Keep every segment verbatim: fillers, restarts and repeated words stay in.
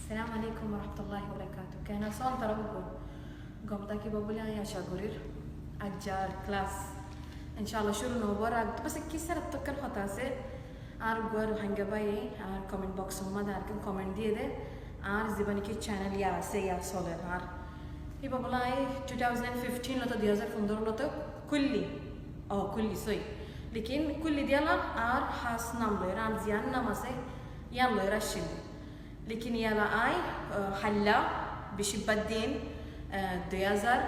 Assalamu alaikum warahmatullahi wabarakatuh. Keén asón tará beggún? Gom tákiba buli añí acá gorír. Aijjar kelas incállah cúru no óbar age bas ekkán sárttu ekkán hotá asé. Añár uggwá Ruáingga báiye añár comment box or mazé arekkán comment diyé dé. Añár zibá niki channel ya asé, ya soler añár. Íba buli añí two thousand fifteen lóti, dui házar fundóro lóti kúlli. Ó, kúlli, sói. Lekin kúlli diyálla añár hás nam loiyóre, añár ziyán nam asé, yían loiyóre accíl. Lekin yala añí, eh, háilla, bicí bad din, eh, dui házar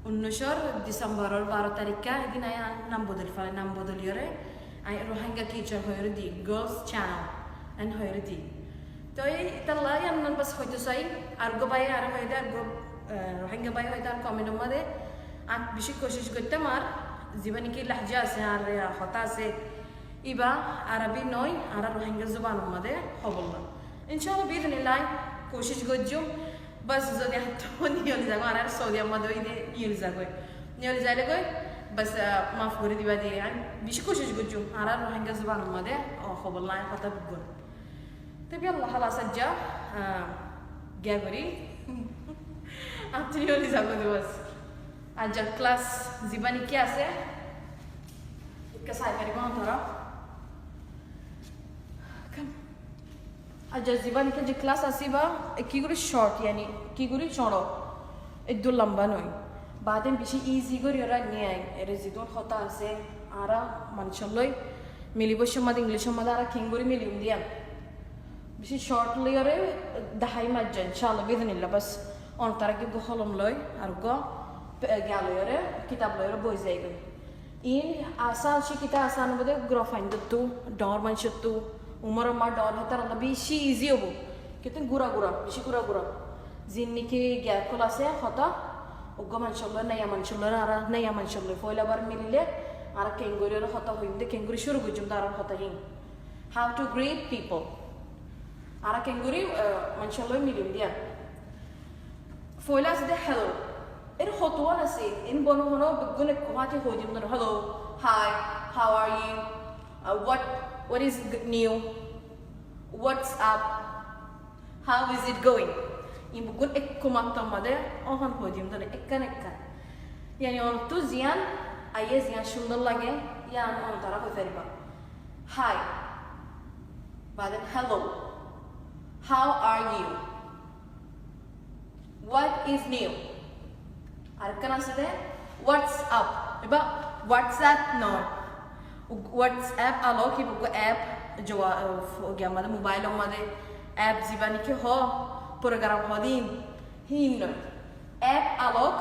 unnúicor December or baró tarikká, edin añí nam bodoli félai, nam bodoliyóre añí Ruáingga teacher hoiyóre di, girls channel en hoiyóre di. Toi ítalla yían bas hoitó sai, ar uggwá báiye añáre hoiyé dé, ar uggwá, eh, Ruáingga báiye hoiyé dé añár comment or mazé, añí bicí kucíc goittám añár zibá niki lahja asé, añár, eh, hotá asé, íba Arabi no, añára Ruáingga zuban or mazé hoibolla. Incállah, biiznillah, kucíc goijjúm. Bas, zodi añáttu niyoli zagói, añára Saudi or mazé óiye dé niyoli zagói. Niyoli zaile goi, bas, ah, maf gorí diba dé, añí bicí kucíc goijjúm, añára Ruáingga zuban or mazé, ó, hoibolla, añár hotá beggún. Te bi Allah hala sajja, ah, giya gorí. Añáttu niyoli zagói dé bas. Aijjar kelas zibá niki asé, ekka sai faribá tará. Aijjar zibá niki aijjar kelas asé íba, e, ki gorí short, yani ki gorí cóñço, eddur lamba no. Baade bicí easy gorí óra niyai, ere zedún hotá asé, añára manúic ot loi, mili boiccór mazé, English or mazé añára keéngorí miliyum dé yían. Bicí short loiyóre dahái maijja, incállah, biiznillah, bas. Onóttar age uggwá holom loi, ar uggwá pe-, giya loiyóre, kitab loiyóre boi zaigói. Iín asán, cíkita asán óibo dé, gura faindóttu, dhoóñr maincóttu, umor or mazé dhoóñr, hétaralla bicí easy óibo. Kintu gura gura, bicí gura gura. Ziín niki giya ókkol asé, hotá, uggwá maincór loi, naya maincór loi, añára naya maincór loi foila bar milile, añára keéngorí óre hotá hoiyúm dé, keéngorí cúru goijjúm dé añárar hotá híin. How to greet people. Añára keéngorí, eh, maincór loi miliyum dé yían. Foila asé dé hello. Ere hotuwán asé, iín bono hono beggún ekku háñti hoi diyum dé, hello, hi, how are you? Uh, what, what is g-, new? What's up? How is it going? Iín beggún ekku mattor mazé óhan hoi diyum dé ekkán ekkán. Yani onóttu ziyán aiyé, ziyán cúndor lage, yían onóttará hoi faribá. Hi. Baade hello. How are you? What is new? Arekkán asé dé, what's up? Íba WhatsApp no. WhatsApp alok íba uggwá app, jowa-, eh, f-, giya mazé, mobile or mazé app zibá niki hoó, program hoó dé iín, híin no. App alok,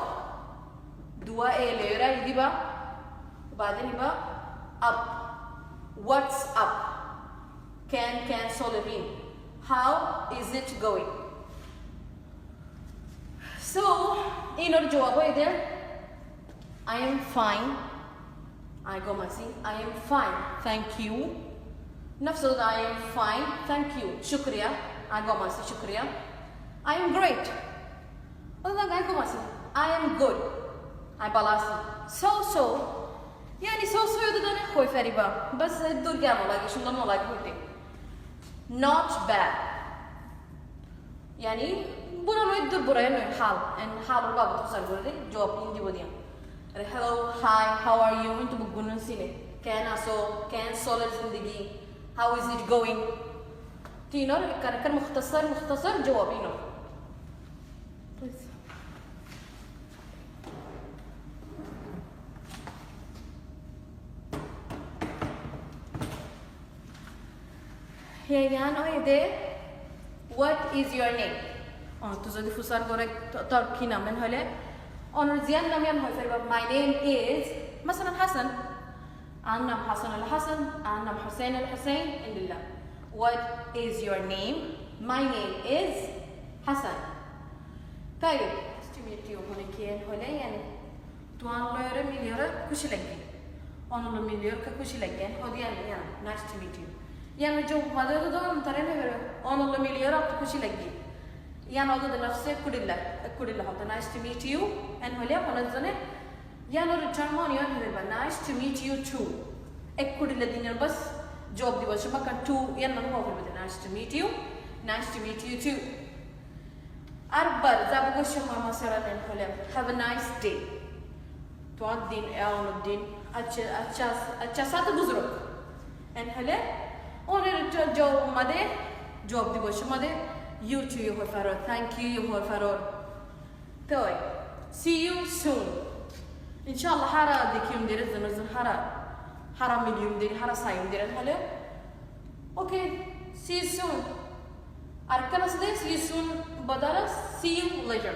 duwá A loiyóre aiyé dé íba, baade íba up. What's up? Keén, keén soler híin. How is it going? So, inor jowab óiye dé, I am fine. Añí gom así. I am fine. Thank you. Nofsot, I am fine. Thank you. Cúkuriya. Añí gom así. Cúkuriya. I am great. Ótota añí gom así. I am good. Añí bála así. So so. Yani so so yó dé dóne hoi faribá. Bas, eddur giya no lage, cúndor no lage hoité. Not bad. Yani, bura no, eddur bura no, hál. En hálor babot fusár goré dé, jowab iín dibo dé yían. Are, hello, hi, how are you? Iín to beggúne sine. Keén asó, keén soler zindigi? How is it going? Tinor ekkán ekkán muhtasar, muhtasar jowab inor. Please. Hé, yián óiye dé, what is your name? Ó, tui zodi fusár goré, to-, tor ki nam en hoilé, onor ziyán nam yián hoi faribá, my name is, masalan, Hasan. Añár nam Hasan al Hasan, añár nam Hussein al Hussein, endilla. What is your name? My name is Hasan. Taib, nice to meet you, mane ki en hoilé, yani, tuáñr loi miliyóre kúci lagí. Onor loi miliyóre kúci lagí, en hodi yani, yani, nice to meet you. Yián loi jowab made do, do, tará ne bere, onor loi miliyóre kúci lagí. Yián ódde nofse ekkudilla, ekkudilla hoto, nice to meet you, en hoilé, onor zone, yián or return mane yián hoiba, nice to meet you too. Ekkudilla dinor bas, jowab dibar somot kan too, yián mane hoiba, nice to meet you. Nice to meet you too. Ar bar zabo gossé mama sara nen hole. Have a nice day. Tuáñr din, e onor din, accha, accha, accha sáte guzorok. En hole, onor ekta juab made, juab dibo somade, you too yo hoi faror, thank you yo hoi faror. Toi, see you soon. Inshallah, hara dekiyum dere, zon zon hara, hara miliyum dere, hara saiyum dere, hole. Okay, see you soon. Ar ekkán asé de, see you soon, bodole see you later.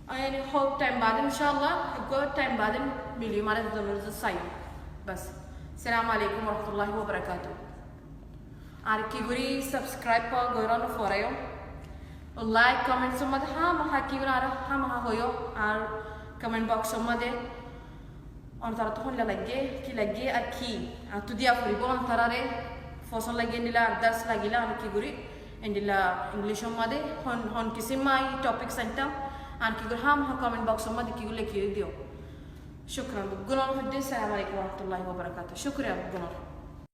I hope time bade, inshallah, ekko time bade miliyum ar zon zon saiyum. Bas. Assalamu alaikum warahmatullahi wabarakatuh. Ar ki gori subscribe goron no forayo. Like, comment somade hamaha ki gori ar hamaha hoyo. Ar comment box somade ontara to honla lage, ki lage, ar ki. Ar to diya foribo ontarare foson lage endilla, ar das lagile ar ki gori endilla English somade hon, hon kisim mai topic saintam. Ar ki gori hamaha comment box somade ki gori leki diyo. Shukran. Gunor hoidde. Assalamu alaikum warahmatullahi wabarakatuh. Shukriya gunor.